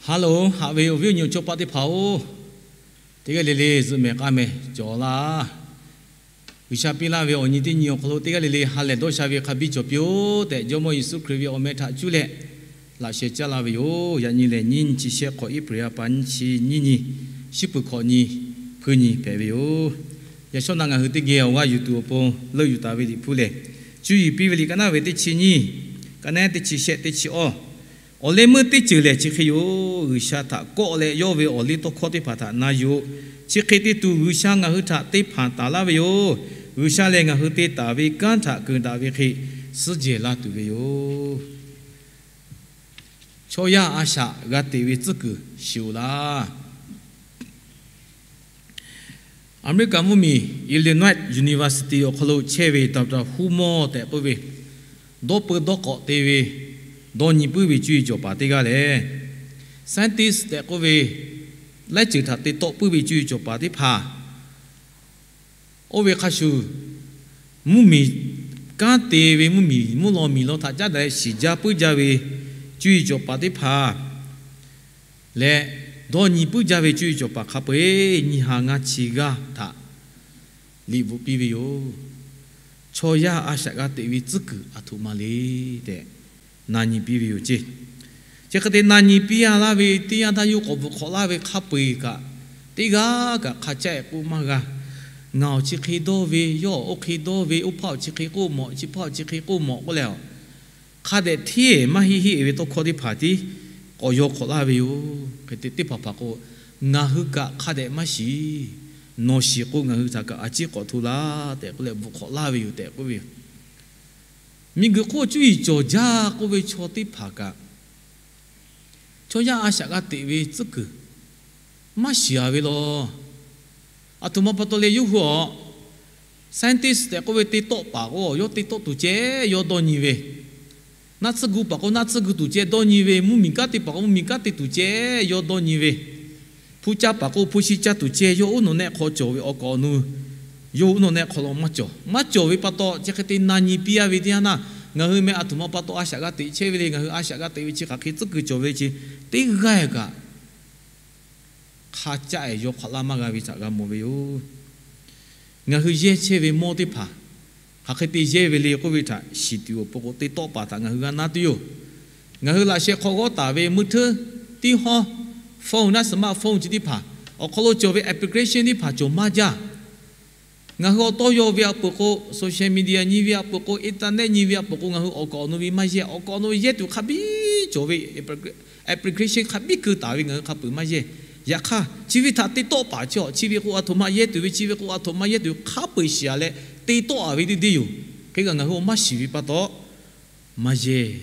Ha loˬ, haꞈ ve awˬ viˉ awˬ nyi awˬ chawˇ paˆ teˇ hpaˍ-oˬ, teˇ g'aˇ le le zuhꞈ mehˍ k'aˇ mehˍ cawˬ laˇ. G'uiˬsha piˇ laˇ ve awˬ nyi teˇ nyi awˬ hk'aw lo teˇ g'aˇ le le ha lehˬ dawˇ sha ve hk'a biˇ cawˬ piˇ-oˬ tehꞈ, Jawˇmawˇ Yeˍsuˆ Hkriꞈ ve awˬ meh htaꞈ cuˇ leh laꞈ sheh caˇ laˇ ve yoˬ. Yaꞈ nyi lehˬ, nyiˇ nyi chi shehˆ hk'awꞈ April ha pa nyiˇ chi nyiˇ nyi, shiˉ peuˬ hkawꞈ nyi, hpui nyi hpehꞈ ve yoˬ. Yaꞈ shawˉ naˆ ngaˬ hui teˇ geh awˬ g'aˇ yuˬ tuˬ awˬ pon leuˆ yuˬ taˍ ve Liꞈ hpu lehˬ, Cuˇ yiˍ piˇ ve liꞈ ka naˉ ve teˇ chi nyiˇ, ka naˉ teˇ chi shehˆ teˇ chi awˇ, awˬ leh meuˇ teˇ ceuˬ lehˬ chi hk'e yoˬ. G'uiˬsha htaꞈ kawˆ leh yawˇ ve awˬ liˇ tawˇ hkawˇ teˇ hpaˍ htaꞈ na yuˬ-oꞈ. Chi hk'e te tuˬ, G'uiˬsha ngaˬ hui htaꞈ te hpanˍ taˍ laˇ ve yoˬ. G'uiˬsha lehˬ, ngaˬ hui te taˍ ve kanˉ htaꞈ keunˍ daꞈ ve hk'e suhˉ jehˬ laˇ tuˬ ve yoˬ. Chaw yaˇ a shaꞈ g'a teꞈ ve tcuhˉ kuiˬ shiˍ-oˬ laˇ. Aˍmeˍriˆkaꞈ mvuhˇmiˬ Illinois University awˬ hk'aw lo chehˇ ve Doctor Hu Mo tehꞈ k'oˆ ve, dawˇ peu dawˇ k'awꞈ te ve, dawˇ nyi puiˉ ve cuˇ yiˍ cawˬ paˍ teˇ g'aˇ lehˬ, scientist tehꞈ k'oˆ ve, laiˉ ceuˬ htaꞈ te tawˆ puiˉ ve cuˇ yiˍ cawˬ paˍ teˇ hpaˍ, oˇ ve hk'a shuˍ, mvuhˇmiˬ kanˉ te ve, mvuhˇmiˬ mvuhˇ law miˬ law htaꞈ caˉ daꞈ leh shiˍ jaˇ puiˉ jaˇ ve cuˇ yiˍ cawˬ paˍ teˇ hpaˍ leh, dawˇ nyi puiˉ jaˇ ve cuˇ yiˍ cawˬ paˍ hk'a peu-eˬ nyiˇ ha ngaˇ chi g'aˇ htaꞈ liꞈ bvuhꞈ piˇ ve yoˬ. Chaw yaˇ a shaꞈ g'a teꞈ ve tcuhˉ kuiˬ aˬ htoꞈ ma le tehꞈ na nyi piˇ ve yoˬ ceˇ. Chi hk'e te na nyi piˇ a laˇ ve teˇ yanˇ htaˇ, yawˇ k'awꞈ bvuhꞈ hk'awꞈ laˇ ve hk'a peu-eˬ kaꞈ, teˇ g'aˇ kaꞈ hk'a caˆ-e k'oˆ maˇ g'a. Ngaˬ awˬ chi hk'e dawˇ ve, yawˇ awˬ oˇ hk'e dawˇ ve, oˇ hpaˇ awˬ chi hk'e k'oˆ mawˬ, chi hpaˇ awˬ chi hk'e k'oˆ mawˬ k'oˆ leh, hk'a dehꞈ hteˇ maˇ heˆ heˆ ve tawˇ hkawˇ teˇ hpaˍ tiˉ k'awꞈ yaw hk'awꞈ laˇ ve yoˬ. Hk'e te teˇ hpaˍ hpaˍ k'o, ngaˬ hui kaꞈ hk'a dehꞈ maˇ shiˍ. Nawˬ shiˍ k'o, ngaˬ hui htaꞈ kaꞈ a ciˉ k'awꞈ hto laˇ tehꞈ k'oˆ leh bvuhꞈ hk'awꞈ laˇ ve yoˬ tehꞈ k'oˆ ve yoˬ. Miˬguiˬ hk'oˆ cuˇ yiˍ cawˬ jaˇ k'oˆ ve chaw teˇ hpaˍ kaꞈ, chaw yaˇ a shaꞈ g'a teꞈ ve tcuhˉ kuiˬ maˇ shiˍ-a ve law. Aˬ htoꞈ ma pa taw leh yawˇ hui awˬ scientist tehꞈ k'oˆ ve te tawˆ paˍ k'o, yawˇ te tawˆ tuˬ ceh yawˇ dawˇ nyi ve, naˆ tsuhˇ gu paˍ k'o, naˆ tsuhˇ gu tuˬ ceh dawˇ nyi ve, mvuhˇmiˬ kanˉ te paˍ k'o, mvuhˇmiˬ kanˉ te tuˬ ceh yawˇ dawˇ nyi ve, hpu caˇ paˍ k'o, hpu shi caˇ tuˬ ceh yawˇ oˇ nawˬ nehˆ hk'aw cawˬ ve, awˬ kaˍ awˬ nu yawˇ oˇ nawˬ nehˆ hk'aw lo maˇ cawˬ. Maˇ cawˬ ve pa taw, chi hk'e te na nyi piˇ-a ve teˇ yanˇ naˆ, ngaˬ hui meh aˬ htoꞈ ma pa taw a shaꞈ g'a teꞈ chehˇ ve le, ngaˬ hui a shaꞈ g'a teꞈ ve chi hk'aˬ hk'e tcuhˉ kuiˬ cawˬ ve chi, teˇ g'aˇ kaꞈ hk'a caˆ-e yaw hk'awꞈ laˇ maˇ g'a ve htaꞈ g'a mawˬ ve yoˬ. Ngaˬ hui yehˇ chehˇ ve mawˇ teˇ hpaˍ hk'aˬ hk'e te yehˇ ve le k'oˆ ve htaꞈ shiˍ tuˬ awˬ pon k'o, te tawˆ paˍ htaꞈ ngaˬ hui g'a na tuˬ yoˬ. Ngaˬ hui laꞈ sheh hk'aw g'awˇ taˍ ve meuˇ hteuˇ tiˉ hawˉ, phone naˆ, smartphone chi teˇ hpaˍ awˬ hk'aw lo cawˬ ve application teˇ hpaˍ cawˬ maˇ jaˇ. Ngaˬ hui awˬ tawˇ yaw ve a peuˬ k'o, social media nyi ve a peuˬ k'o, internet nyi ve a peuˬ k'o, ngaˬ hui awˬ kaˍ awˬ nu ve maˇ yehˇ. Awˬ kaˍ awˬ nu ve yehˇ tuˬ hk'a biˇ cawˬ ve, application hk'a biˇ keu taˍ ve ngaˬ hui hk'a peuˬ maˇ yehˇ. Yaꞈ hk'aˇ, chi ve htaꞈ te tawˆ paˍ chi awˬ chi ve k'o, aˬ htoꞈ ma yehˇ tuˬ ve, chi ve k'o, aˬ htoꞈ ma yehˇ tuˬ ve hk'a peu-eˬ shiˍ-a leh te tawˆ-a ve teˇ deˇ yoˬ. Hk'e kaꞈ ngaˬ hui awˬ maˇ shiˍ ve pa taw maˇ yehˇ.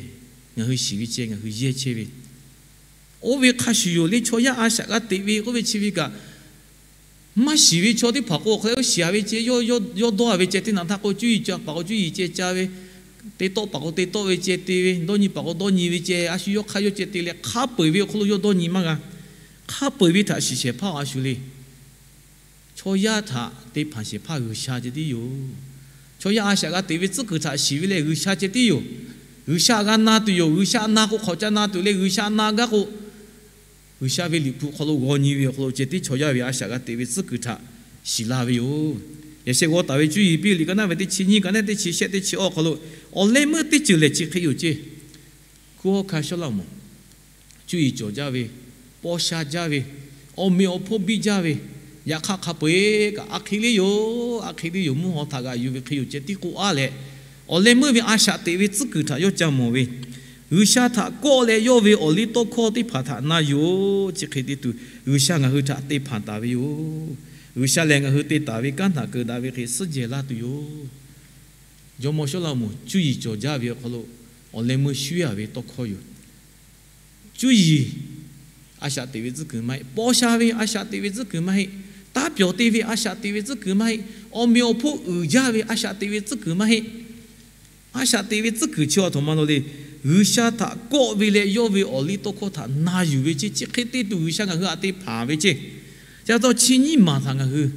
Ngaˬ hui shiˍ ve ceh ngaˬ hui yehˇ chehˇ ve, oˇ ve hk'a shuˍ yoˬ le. Chaw yaˇ a shaꞈ g'a teꞈ ve k'oˆ ve chi ve kaꞈ, maˇ shiˍ ve chaw teˇ hpaˍ k'o, hk'e leh oˇ shiˍ-a ve ceh, yawˇ dawˇ-a ve ceh teˇ naꞈ htaˇ k'o, cuˇ yiˍ cawˬ paˍ k'o cuˇ yiˍ ceh ca ve, te tawˆ paˍ k'o te tawˆ ve ceh te ve, dawˇ nyi paˍ k'o dawˇ nyi ve ceh, a shu yawˇ hk'aˇ yawˇ ceh te leh hk'a peu-eˬ ve awˬ hk'aw lo yawˇ dawˇ nyi maˇ g'a. Hk'a peu-eˬ ve htaꞈ shiˍ shehˍ hpaˇ a shu le. Chaw yaˇ htaꞈ te hpanˍ shehˍ hpaˇ G'uiˬsha ceh tiˉ yoˬ. Chaw yaˇ a shaꞈ g'a teꞈ ve tcuhˉ kuiˬ htaꞈ shiˍ ve lehˬ G'uiˬsha ceh tiˉ yoˬ. G'uiˬsha g'a na tuˬ yoˬ. G'uiˬsha na k'o hk'awꞈ ca na tuˬ leh, G'uiˬsha na gaˇ k'o, G'uiˬsha ve Liꞈ hpu hk'aw lo g'aw nyi ve awˬ hk'aw lo ceh tiˉ chaw yaˇ ve a shaꞈ g'a teꞈ ve tcuhˉ kuiˬ htaꞈ shiˍ laˇ ve yoˬ. Yaꞈ sheh g'aw taˍ ve cuˇ yiˍ piˇ liꞈ ka naˉ ve teˇ chi nyiˇ, ka naˉ teˇ chi shehˆ teˇ chi awˇ hk'aw lo, awˬ leh meuˇ teˇ ceuˬ lehˬ chi hk'e yoˬ ceˇ. Hkunˉ hawˉ hkanˇ shawˉ laˇ mawˬ, cuˇ yiˍ cawˬ jaˇ ve, paw sha jaˇ ve, awˬ meꞈ awˬ hponˇ biˇ jaˇ ve, yaꞈ hk'aˇ hk'a peu-eˬ kaꞈ a hk'e le yoˬ, a hk'e le yoˬ, mvuhˇ haw htaꞈ g'aꞈ yuˬ ve hk'e yoˬ ceh tiˉ k'oˆ-a leh, awˬ leh meuˇ ve a shaꞈ teꞈ ve tcuhˉ kuiˬ htaꞈ yawˇ ca mawˬ ve, G'uiˬsha htaꞈ kawˆ leh yawˇ ve awˬ liˇ tawˇ hkawˇ teˇ hpaˍ htaꞈ na yoˬ. Chi hk'e te tuˬ, G'uiˬsha ngaˬ hui htaꞈ te hpanˍ taˍ ve yoˬ. G'uiˬsha lehˬ, ngaˬ hui te taˍ ve kanˉ htaꞈ keunˍ daꞈ ve hk'e suhˉ jehˬ laˇ tuˬ yoˬ. Jawˇmawˇ Sawˉlaꞈmonˍ cuˇ yiˍ cawˬ jaˇ ve awˬ hk'aw lo, awˬ leh meuˇ shuˉ-a ve tawˇ hkawˇ yoˬ. Cuˇ yiˍ a shaꞈ teꞈ ve tcuhˉ kuiˬ maˇ heˆ. Paw sha ve a shaꞈ teꞈ ve tcuhˉ kuiˬ maˇ heˆ. Taˇ pyawˬ te ve a shaꞈ teꞈ ve tcuhˉ kuiˬ maˇ heˆ. Awˬ meꞈ awˬ hponˇ uiˍ jaˇ ve a shaꞈ teꞈ ve tcuhˉ kuiˬ maˇ heˆ. A shaꞈ teꞈ ve tcuhˉ kuiˬ chi aˬ htoꞈ ma lo le, G'uiˬsha htaꞈ kawˆ ve leh yawˇ ve awˬ liˇ tawˇ hkawˇ htaꞈ na yuˬ ve ceˇ. Chi hk'e te tuˬ G'uiˬsha ngaˬ hui htaꞈ te hpanˍ ve ceˇ. Chi pa taw chi nyiˇ maˬ htaꞈ ngaˬ hui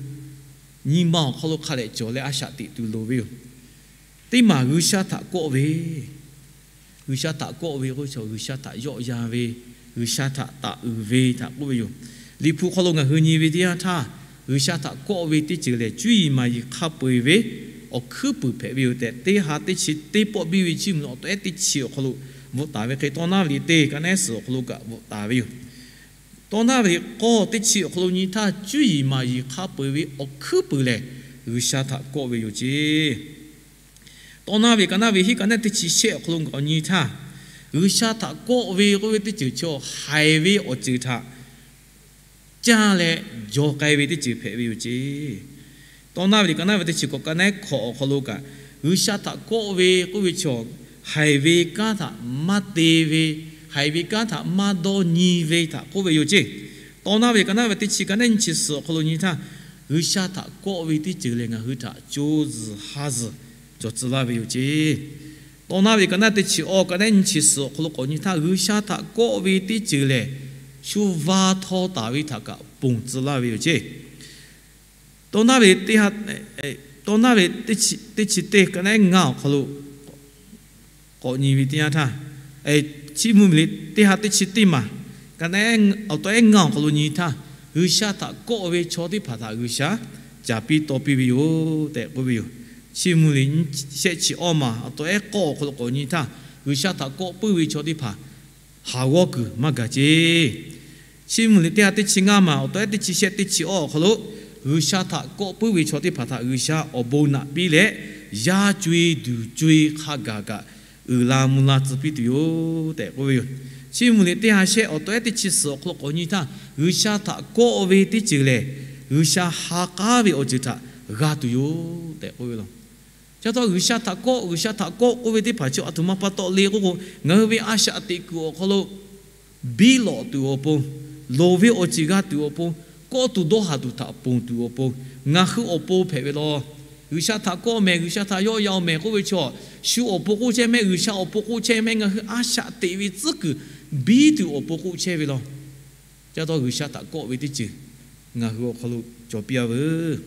nyi ma awˬ hk'aw lo hk'a dehꞈ cawˬ leh a shaꞈ teꞈ tuˬ loˍ ve yoˬ. Teˇ maˬ G'uiˬsha htaꞈ kawˆ ve, G'uiˬsha htaꞈ kawˆ ve k'o, G'uiˬsha htaꞈ yawˆ yan ve, G'uiˬsha htaꞈ taꞈ uiˍ ve htaꞈ k'oˆ ve yoˬ. Liꞈ hpu hk'aw lo ngaˬ hui nyi ve teˇ yanˇ htaˇ, G'uiˬsha htaꞈ kawˆ ve teˇ ceuˬ lehˬ, cuˇ yiˍ maˍ yiˍ hk'a peu eˬ ve awˬ hkuiˉ puiˍ hpehꞈ ve yoˬ tehꞈ, teˇ ha teˇ chi teˇ pawˆ biˇ ve Chiˇ mvuh liꞈ awˬ tawehˉ teˇ chi awˬ hk'aw lo bvuhꞈ taˍ ve hk'e, Tawˇ naˉ ve liꞈ teˇ ka naˉ suhˍ awˬ hk'aw lo kaꞈ bvuhꞈ taˍ ve yoˬ. Tawˇ naˉ ve liꞈ k'awˇ teˇ chi awˬ hk'aw lo nyi htaˇ, cuˇ yiˍ maˍ yiˍ hk'a peu eˬ ve awˬ hkuiˉ puiˍ lehˬ, G'uiˬsha htaꞈ kawˆ ve yoˬ ceˇ. Tawˇ naˉ ve ka naˉ ve hiˉ ka naˉ teˇ chi shehˆ awˬ hk'aw lo ngaˬ hui nyi htaˇ, G'uiˬsha htaꞈ kawˆ ve k'oˆ ve teˇ ceuˬ chi haiˬ ve awˬ ceuˬ htaꞈ caˇ leh jaw k'ai ve teˇ ceuˬ hpehꞈ ve yoˬ ceˇ. Tawˇ naˉ ve liꞈ ka naˉ ve teˇ chi k'awꞈ ka naˉ hkawꞈ awˬ hk'aw lo kaꞈ, G'uiˬsha htaꞈ kawˆ ve k'oˆ ve chaw, haiˬ ve kanˉ htaꞈ maˇ te ve, haiˬ ve kanˉ htaꞈ maˇ dawˇ nyi ve htaꞈ k'oˆ ve yoˬ ceˇ. Tawˇ naˉ ve liꞈ ka naˉ ve teˇ chi ka naˉ nyi chi suhˍ awˬ hk'aw lo nyi htaˇ, G'uiˬsha htaꞈ kawˆ ve teˇ ceuˬ lehˬ, ngaˬ hui htaꞈ co zuhˬ ha zuhˬ cawˬ tcuh laˇ ve yoˬ ceˇ. Tawˇ naˉ ve liꞈ ka naˉ teˇ chi awˬ ka naˉ nyi chi suhˍ awˬ hk'aw lo k'awꞈ nyi htaˇ, G'uiˬsha htaꞈ kawˆ ve teˇ ceuˬ lehˬ, shu va htaw taˍ ve htaꞈ kaꞈ ponˬ tcuh laˇ ve yoˬ ceˇ. Tawˇ naˉ ve teˇ ha, tawˇ naˉ ve teˇ chi teˇ ka naˉ ngaˇ awˬ hk'aw lo k'awꞈ nyi ve teˇ yanˇ htaˇ, Chiˇ mvuh liꞈ teˇ ha teˇ chi teˇ maˬ ka naˉ awˬ tawehˉ ngaˇ awˬ hk'aw lo nyi htaˇ, G'uiˬsha htaꞈ kawˆ ve chaw teˇ hpaˍ htaꞈ G'uiˬsha caˍ piˇ taw piˇ ve yoˬ tehꞈ k'oˆ ve yoˬ. Chiˇ mvuh liꞈ shehˆ chi awˇ maˬ awˬ tawehˉ k'awˇ awˬ hk'aw lo k'awꞈ nyi htaˇ, G'uiˬsha htaꞈ kawˆ puiˉ ve chaw teˇ hpaˍ haˍ g'awˇ kuiˬ maˇ gaˬ ceˇ. Chiˇ mvuh liꞈ teˇ ha teˇ chi ngaˇ maˬ awˬ tawehˉ teˇ chi shehˆ teˇ chi awˇ awˬ hk'aw lo, G'uiˬsha htaꞈ kawˆ puiˉ ve chaw teˇ hpaˍ htaꞈ G'uiˬsha awˬ bon naꞈ piˇ leh, yaˇ co-e duˬ co-e hk'a gaˬ kaꞈ uiˍ la mvuh la tcuh piˇ tuˬ yoˬ tehꞈ k'oˆ ve yoˬ. Chiˇ mvuh liꞈ teˇ ha shehˆ awˬ tawehˉ teˇ chi suhˍ awˬ hk'aw lo k'awꞈ nyi htaˇ, G'uiˬsha htaꞈ kawˆ ve teˇ ceuˬ lehˬ, G'uiˬsha ha k'aˉ ve awˬ ceuˬ htaꞈ g'a tuˬ yoˬ tehꞈ k'oˆ ve yoˬ. Chi pa taw G'uiˬsha htaꞈ kawˆ, G'uiˬsha htaꞈ kawˆ k'oˆ ve teˇ hpaˍ chi a htoꞈ ma pa taw le k'oˆ k'o, ngaˬ hui ve a shaꞈ teꞈ kuiˬ awˬ hk'aw lo biˇ lawꞈ tuˬ awˬ pon, loˍ ve awˬ ceuˬ g'a tuˬ awˬ pon, kawˆ tuˬ dawˇ haˍ tuˬ htaꞈ ponˬ tuˬ awˬ pon, ngaˬ hui awˬ pon hpehꞈ ve law. G'uiˬsha htaꞈ kawˆ mehˍ, G'uiˬsha htaꞈ yawˆ yan mehˍ k'oˆ ve chaw, shu awˬ pon k'oˆ chehˇ mehˆ, G'uiˬsha awˬ pon k'oˆ chehˇ mehˆ, ngaˬ hui a shaꞈ teꞈ ve tcuhˉ kuiˬ biˇ tuˬ awˬ pon k'oˆ chehˇ ve law. Chi pa taw G'uiˬsha htaꞈ kawˆ ve teˇ ceuˬ ngaˬ hui awˬ hk'aw lo cawˬ piˇ a veuˬ.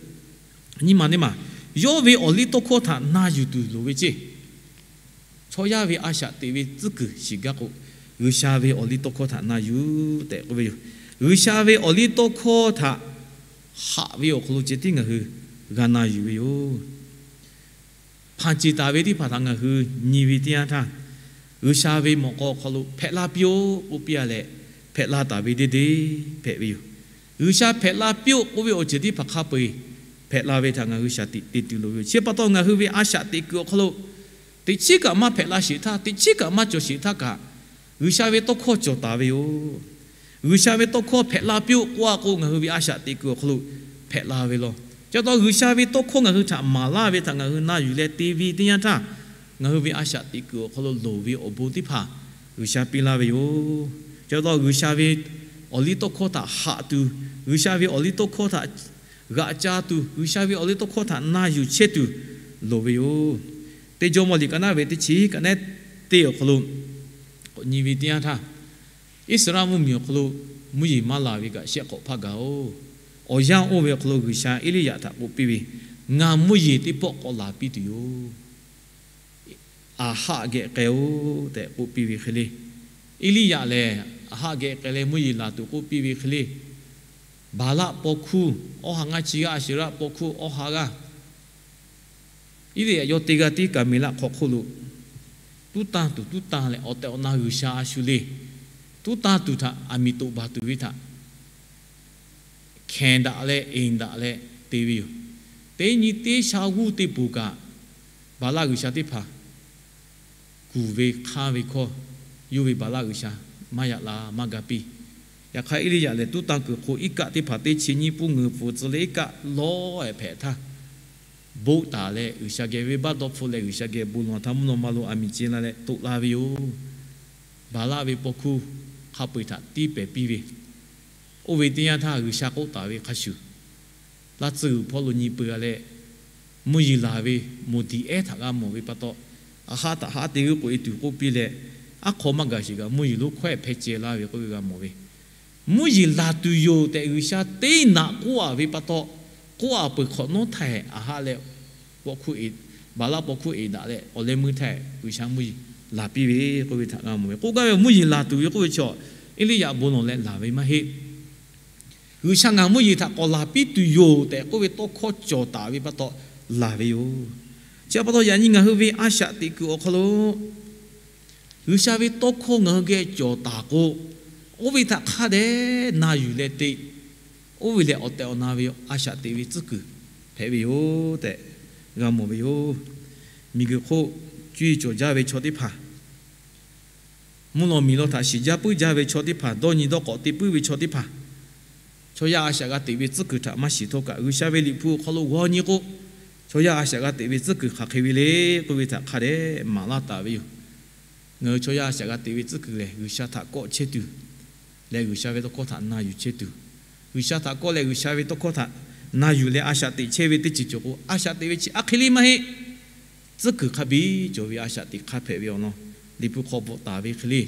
Nyi maˬ neˇ maˬ, yawˇ ve awˬ liˇ tawˇ hkawˇ htaꞈ na yuˬ tuˬ loˍ ve ceˇ. Chaw yaˇ ve a shaꞈ teꞈ ve tcuhˉ kuiˬ shiˍ gaˇ k'o, G'uiˬsha ve awˬ liˇ tawˇ hkawˇ htaꞈ na yuˬ tehꞈ k'oˆ ve yoˬ. G'uiˬsha ve awˬ liˇ tawˇ hkawˇ htaꞈ haꞈ ve awˬ hk'aw lo ceh tiˉ ngaˬ hui g'a na yuˬ ve yoˬ. Hpanˍ ceˬ taˍ ve teˇ hpaˍ htaꞈ ngaˬ hui nyi ve teˇ yanˇ htaˇ, G'uiˬsha ve mawꞈ k'aw awˬ hk'aw lo hpehꞈ la piˇ-oˆ k'oˆ piˇ-a leh, hpehꞈ la taˍ ve deˇ deˇ hpehꞈ ve yoˬ. G'uiˬsha hpehꞈ la piˇ-oˆ k'oˆ ve awˬ ceuˬ teˇ hpaˍ hk'a peu-eˬ hpehꞈ la ve htaꞈ ngaˬ hui shaˍ tiꞈ te tuˬ loˍ ve yoˬ. Chi pa taw ngaˬ hui ve a shaꞈ teꞈ kuiˬ awˬ hk'aw lo teꞈ chiˉ kaꞈ maˇ hpehꞈ la sheˍ htaˇ, teꞈ chiˉ kaꞈ maˇ cawˬ sheˍ htaˇ kaꞈ, G'uiˬsha ve tawˇ hkawˇ cawˬ taˍ ve yoˬ. G'uiˬsha ve tawˇ hkawˇ hpehꞈ la piˇ-oˆ k'oˆ-a k'o, ngaˬ hui ve a shaꞈ teꞈ kuiˬ awˬ hk'aw lo hpehꞈ la ve law. Chi pa taw G'uiˬsha ve tawˇ hkawˇ ngaˬ hui htaꞈ maˍ laˇ ve htaꞈ ngaˬ hui na yuˬ leh te ve teˇ yanˇ htaˇ, ngaˬ hui ve a shaꞈ teꞈ kuiˬ awˬ hk'aw lo loˍ ve awˬ bon teˇ hpaˍ G'uiˬsha piˇ laˇ ve yoˬ. Chi pa taw G'uiˬsha ve awˬ liˇ tawˇ hkawˇ htaꞈ haꞈ tuˬ, G'uiˬsha ve awˬ liˇ tawˇ hkawˇ htaꞈ g'aꞈ ca tuˬ, G'uiˬsha ve awˬ liˇ tawˇ hkawˇ htaꞈ na yuˬ chehˇ tuˬ loˍ ve yoˬ. Teˇ Jawˇmawˇ liꞈ ka naˉ ve teˇ chi ka naˉ teˇ awˬ hk'aw lo k'awꞈ nyi ve teˇ yanˇ htaˇ, Iˉsaˍreˍlaˆ mvuhˇmiˬ awˬ hk'aw lo mvuhˇ yeˬ maˇ laˬ ve kaꞈ shehˆ k'awꞈ hpaˇ gaˬ-oˬ. Awˬ yanˇ oˇ ve awˬ hk'aw lo G'uiˬsha Eˇliˇyaꞈ htaꞈ k'oˆ piˇ ve, Ngaˬ mvuhˇ yeˬ teˇ pawˆ k'awꞈ laˬ piˇ tuˬ yoˬ. Aˍhaˆ geh k'ai-oˬ tehꞈ k'oˆ piˇ ve hk'e le. Eˇliˇyaꞈ lehˬ, Aˍhaˆ geh k'ai leh mvuhˇ yeˬ laˬ tuˬ k'oˆ piˇ ve hk'e le. Baˍlaˆ paw hkuˇ, awˇ ha ngaˇ chi g'aˇ Aˍsheˍraˆ paw hkuˇ awˇ ha g'aˇ, Eˇliˇyaꞈ yawˇ teˇ g'aˇ tiˉ Kaˍmeˍlaˆ hk'aw hk'oˆ lo tuˉ tanˇ tuˬ tuˉ tanˇ leh awˬ tehˬ awˬ na G'uiˬsha a shu le. Tuˉ tanˇ tuˬ htaꞈ aˬ miˍ toꞈ baˬ tuˬ ve htaꞈ hkehˍ daꞈ leh eˍ daꞈ leh te ve yoˬ. Teˇ nyi teˇ sha g'uˇ teˇ poˬ kaꞈ, Baˍlaˆ g'uiˬsha teˇ hpaˍ kuˬ ve hk'aˇ ve hkawˇ, yawˇ ve Baˍlaˆ g'uiˬsha maˇ yaꞈ la maˇ ga piˇ. Yaꞈ hk'aˇ Eˇliˇyaꞈ lehˬ, tuˉ tanˇ kuiˬ hk'o iˉ kaˆ teˇ hpaˍ teˇ chi nyiˇ pfuhˇ ngeuˍ pfuhˍ tcuh leh iˉ kaˆ lawˉ-ehˍ hpehꞈ htaˇ, boˆ taˍ leh G'uiˬsha geh venˇbaˆ dawˇ hpfuhˆ leh G'uiˬsha geh bon lawˬ htaˇ mvuhˇ naw ma lo aˬ miˍ ce la leh toꞈ la ve yoˬ. Baˍlaˆ ve paw hkuˇ hk'a peu-eˬ htaꞈ tiˉ pehˍ piˇ ve, oˇ ve teˇ yanˇ htaˇ G'uiˬsha k'oˆ taˍ ve hk'a shuˍ, laˇ tcuhˇ g'uiˬ hpawˇ lo nyi peu-a leh, mvuhˇ yeˬ laˬ ve moˍ diˍ ehˉ htaꞈ g'a mawˬ ve pa taw, Aˍhaˆ htaꞈ haꞈ te g'uiˇ k'oꞈ-e tuˬ k'oˆ piˇ leh, aˉ hk'aw maˇ gaˬ sheˍ kaꞈ mvuhˇ yeˬ lonˉ hkawehˇ hpeh ceh laˇ ve k'oˆ ve g'a mawˬ ve, mvuhˇ yeˬ laˬ tuˬ yoˬ tehꞈ G'uiˬsha teˇ naꞈ k'oˆ-a ve pa taw, k'oˆ-a peuˬ hk'awꞈ nawˉ htaˇ-ehˍ Aˍhaˆ leh paw hkuˇ, Baˍlaˆ paw hkuˇ eˍ daꞈ leh awˬ leh meuˇ htaˇ-ehˍ G'uiˬsha mvuhˇ yeˬ laˬ piˇ ve k'oˆ ve htaꞈ g'a mawˬ ve. K'oˆ gaˇ ve mvuhˇ yeˬ laˬ tuˬ ve k'oˆ ve chaw, Eˇliˇyaꞈ bon lawˬ leh laˬ ve maˇ heˆ. G'uiˬsha ngaˬ mvuhˇ yeˬ htaꞈ k'awꞈ laˬ piˇ tuˬ yoˬ tehꞈ k'oˆ ve tawˇ hkawˇ cawˬ taˍ ve pa taw laˬ ve yoˬ. Chi pa taw yaꞈ nyi ngaˬ hui ve a shaꞈ teꞈ kuiˬ awˬ hk'aw lo G'uiˬsha ve tawˇ hkawˇ ngaˬ hui geh cawˬ taˍ k'o, oˇ ve htaꞈ hk'a dehꞈ na yuˬ leh te, oˇ ve lehˬ awˬ tehˬ awˬ na ve a shaꞈ teꞈ ve tcuhˉ kuiˬ hpehꞈ ve yoˬ tehꞈ g'a mawˬ ve yoˬ. Miˬguiˬ hk'oˆ cuˇ yiˍ cawˬ jaˇ ve chaw teˇ hpaˍ, mvuhˇ lawˬ miˬ lawˬ htaꞈ shiˍ jaˇ puiˉ jaˇ ve chaw teˇ hpaˍ, dawˇ nyi dawˇ k'awꞈ te puiˉ ve chaw teˇ hpaˍ, chaw yaˇ a shaꞈ g'a teꞈ ve tcuhˉ kuiˬ htaꞈ maˇ shiˍ htawˇ kaꞈ, G'uiˬsha ve Liꞈ hpu awˬ hk'aw lo g'aw nyi k'o, chaw yaˇ a shaꞈ g'a teꞈ ve tcuhˉ kuiˬ hk'aˬ hk'e ve le k'oˆ ve htaꞈ hk'a dehꞈ maˍ laˇ taˍ ve yoˬ. Ngaˬ hui chaw yaˇ a shaꞈ g'a teꞈ ve tcuhˉ kuiˬ lehˬ, G'uiˬsha htaꞈ kawˆ chehˇ tuˬ leh G'uiˬsha ve tawˇ hkawˇ htaꞈ na yuˬ chehˇ tuˬ, G'uiˬsha htaꞈ kawˆ leh G'uiˬsha ve tawˇ hkawˇ htaꞈ na yuˬ leh a shaꞈ teꞈ chehˇ ve teˇ ceuˬ cawˬ k'o, a shaꞈ teꞈ ve chi aˉ hk'e le maˇ heˆ. Tcuhˉ kuiˬ hk'a biˇ cawˬ ve a shaꞈ teꞈ hk'aˇ hpehꞈ ve awˬ lawn, Liꞈ hpu hk'aw bvuhꞈ taˍ ve hk'e le,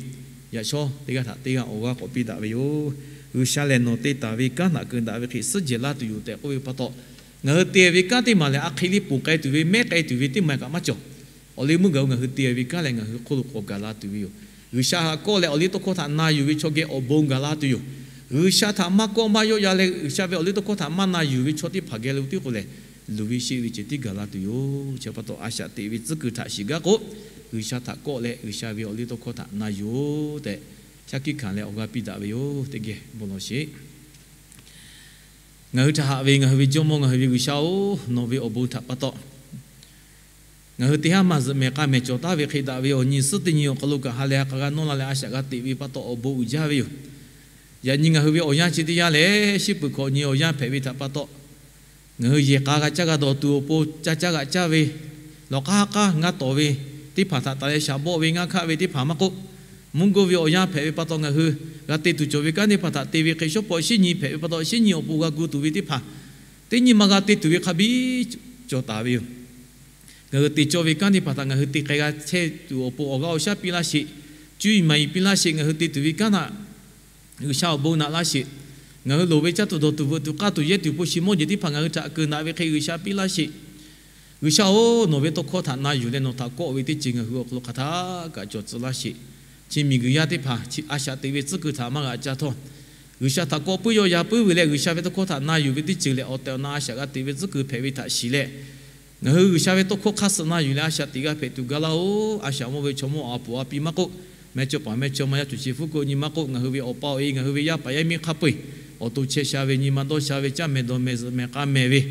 yaꞈ shawˉ teˇ g'aˇ htaꞈ teˇ g'aˇ awˬ g'aˇ k'awꞈ piˇ daꞈ ve yoˬ. G'uiˬsha lehˬ, nawˬ te taˍ ve kanˉ htaꞈ keu daꞈ ve hk'e suhˉ jehˬ laˇ tuˬ yoˬ tehꞈ k'oˆ ve pa taw, ngaˬ hui te ve kanˉ teˇ maˬ lehˬ, aˉ hk'e le ponˬ k'ai tuˬ ve, mehˉ k'ai tuˬ ve teˇ maˬ kaꞈ maˇ cawˬ. Awˬ liˇ meuˇ gaˬ-o, ngaˬ hui te ve kanˉ lehˬ, ngaˬ hui hk'oˆ lo k'awꞈ gaˬ la tuˬ ve yoˬ. G'uiˬsha htaꞈ kawˆ leh awˬ liˇ tawˇ hkawˇ htaꞈ na yuˬ ve chaw geh awˬ bon gaˬ la tuˬ yoˬ. G'uiˬsha htaꞈ maˇ kawˆ maˇ yawˆ ya leh, G'uiˬsha ve awˬ liˇ tawˇ hkawˇ htaꞈ maˇ na yuˬ ve chaw teˇ hpaˍ geh lo tiˉ k'o lehˬ, luˬ ve sheˆ ve ceuˬ tiˉ gaˬ la tuˬ yoˬ. Chi pa taw, a shaꞈ teꞈ ve tcuhˉ kuiˬ htaꞈ shiˍ gaˇ k'o, G'uiˬsha htaꞈ kawˆ leh G'uiˬsha ve awˬ liˇ tawˇ hkawˇ htaꞈ na yuˬ-oˬ tehꞈ, shaˉ hkiˆ hkanˍ leh awˬ g'aˇ piˇ daꞈ ve yoˬ. Teˇ geh bon lawˬ sheˍ. Ngaˬ hui htaꞈ haꞈ ve ngaˬ hui ve Jawˇmawˇ, ngaˬ hui ve G'uiˬsha-oˬ, nawˬ ve awˬ bon htaꞈ pa taw, ngaˬ hui teˇ haˉ maˇ zuhꞈ mehˍ k'a mehˍ cawˬ taˍ ve hk'e, daꞈ ve awˬ nyi suhˉ teˇ nyi awˬ hk'aw lo kaꞈ ha lehˬ ha k'a g'a nawˇ la leh a shaꞈ g'a teꞈ ve pa taw awˬ bon uiˍ jaˇ ve yoˬ. Yaꞈ nyi ngaˬ hui ve awˬ yanˇ chi teˇ yanˇ lehˬ, shiˉ peuˬ hkawꞈ nyi awˬ yanˇ hpehꞈ ve htaꞈ pa taw, ngaˬ hui yehˬ k'a g'a caˇ g'a dawˬ tuˬ awˬ pon caˇ caˇ g'aꞈ caˇ ve, lawˬ k'aˉ k'aˉ ngaˇ tawˍ ve teˇ hpaˍ htaꞈ taˍ leh shaˍ bawˆ ve ngaˇ hkaˆ ve teˇ hpaˍ maˇ k'oˆ, mvuhˇ g'uˇ ve awˬ yanˇ hpehꞈ ve pa taw ngaˬ hui g'a te tuˬ cawˬ ve kanˉ teˇ hpaˍ htaꞈ te ve hk'e, shawˉ pawˆ shiˉ nyi hpehꞈ ve pa taw, shiˉ nyi awˬ pon g'a gu tuˬ ve teˇ hpaˍ, teˇ nyi ma g'a te tuˬ ve hk'a biˇ cawˬ taˍ ve yoˬ. Ngaˬ hui te cawˇ ve kanˉ teˇ hpaˍ htaꞈ ngaˬ hui te k'ai g'a chehˇ tuˬ awˬ pon awˬ g'aˇ awˬ shaˉ piˇ laˇ sheˍ. Cuˇ yiˍ maˍ yiˍ piˇ laˇ sheˍ. Ngaˬ hui te tuˬ ve kanˉ htaꞈ G'uiˬsha awˬ bon naꞈ laˇ sheˍ. Ngaˬ hui loˍ ve caˇ tuˬ dawˬ tuˬ veuꞈ tuˬ k'aˇ tuˬ yehˇ tuˬ hpu shi mawˇ jeˬ teˇ hpaˍ ngaˬ hui htaꞈ keu naꞈ ve hk'e G'uiˬsha piˇ laˇ sheˍ. G'uiˬsha-oˬ, nawˬ ve tawˇ hkawˇ htaꞈ na yuˬ leh nawˬ htaꞈ kawˆ ve teˇ ceuˬ ngaˬ hui awˬ hk'aw lo hk'aˬ htaˇ kaꞈ cawˬ tcuh laˇ sheˍ. Chi miˬguiˬ yaˇ teˇ hpaˍ a shaꞈ teꞈ ve tcuhˉ kuiˬ htaꞈ maˇ g'a caˇ htawˇ, G'uiˬsha htaꞈ kawˆ puiˉ yawˆ ya puiˉ ve leh G'uiˬsha ve tawˇ hkawˇ htaꞈ na yuˬ ve teˇ ceuˬ lehˬ, awˬ tehˬ awˬ na a shaꞈ g'a teꞈ ve tcuhˉ kuiˬ hpehꞈ ve htaꞈ shiˍ leh, ngaˬ hui G'uiˬsha ve tawˇ hkawˇ hk'aˇ suh na yuˬ leh a shaꞈ teꞈ g'a hpehꞈ tuˬ ga laˇ-oˬ. A shaꞈ mawˇ ve chaw mawˇ a puˍ a pi maˇ k'oˆ, mehˇchawˇpaˍ mehˇchawˇma yaˇ tuˬ chi hpfuhˇ k'oˆ nyi maˇ k'oˆ, ngaˬ hui ve awˬ pa awˬ e ngaˬ hui ve yaˇ paˍ yaˇ miˇ hk'a peu-eˬ awˬ to chehˇ sha ve nyi ma dawˇ sha ve caˇ mehˍ dawˬ mehˍ zuhꞈ mehˍ k'a mehˍ ve,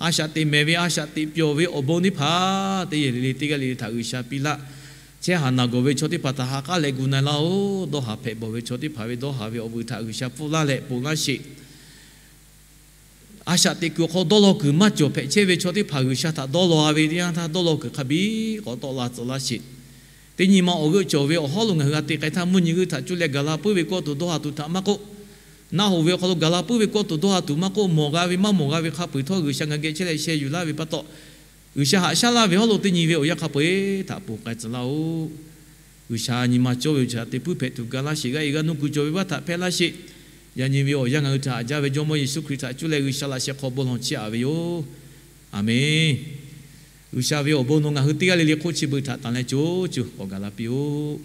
a shaꞈ teꞈ mehˍ ve, a shaꞈ teꞈ pyawˬ ve awˬ bon teˇ hpaˍ teˇ yehˬ le le teˇ g'aˇ le le htaꞈ G'uiˬsha piˇ laˇ. Chehˇ haˍ naˬ gawˬ ve chaw teˇ hpaˍ htaꞈ ha k'aˉ leh gu na-e laˇ-oˬ. Dawˇ haˍ hpehꞈ bawˬ ve chaw teˇ hpaˍ ve dawˇ haˍ ve awˬ vuiˬ htaꞈ G'uiˬsha pfuhˇ laˇ leh ponˬ laˇ sheˍ. A shaꞈ teꞈ kuiˬ awˬ hk'aw dawˇ law kuiˬ maˇ cawˬ hpehꞈ chehˇ ve chaw teˇ hpaˍ G'uiˬsha htaꞈ dawˇ law ve teˇ yanˇ htaˇ, dawˇ law kuiˬ hk'a biˇ k'awꞈ tawˆ la tcuh laˇ sheˍ. Teˇ nyi ma awˬ g'euˆ cawˬ ve awˬ hawˉ lo ngaˬ hui g'a te k'ai htaˇ, mvuhˇ nyi g'uˇ htaꞈ cuˇ leh gaˬ la puiˉ ve kawˆ tuˬ dawˇ haˍ tuˬ htaꞈ maˇ k'oˆ, naˆ hoꞈ ve awˬ hk'aw lo gaˬ la puiˉ ve kawˆ tuˬ dawˇ haˍ tuˬ maˇ k'oˆ, mawˬ g'a ve maˇ mawˬ g'a ve hk'a peu-eˬ htawˇ, G'uiˬsha ngaˬ geh chehˇ leh sheh yuˬ laˇ ve pa taw, G'uiˬsha haꞈ shaˉ laˇ ve hawˉ lo teˇ nyi ve awˬ yanˇ hk'a peu-eˬ htaꞈ ponˬ k'ai tcuh laˇ-oˬ. G'uiˬsha nyi ma cawˇ ve awˬ ceuˬ htaꞈ te puiˉ hpehꞈ tuˬ ga laˇ sheˍ. G'a e g'a nuˇ kuiˬ cawˬ ve vaˇ htaꞈ hpehˇ laˇ sheˍ. Yaꞈ nyi ve awˬ yanˇ ngaˬ hui htaꞈ haꞈ jaˇ ve Jawˇmawˇ Yeˍsuˆ Hkriꞈ htaꞈ cuˇ leh G'uiˬsha laꞈ sheh hk'aw bon lawˬ chiˇ aꞈ ve yoˬ. Aˬmenˍ. G'uiˬsha ve awˬ bon nawˬ ngaˬ hui teˇ g'aˇ le le hk'oˆ chi beuꞈ htaꞈ tanˬ leh co cuˬ k'awꞈ gaˬ la piˇ-oˆ.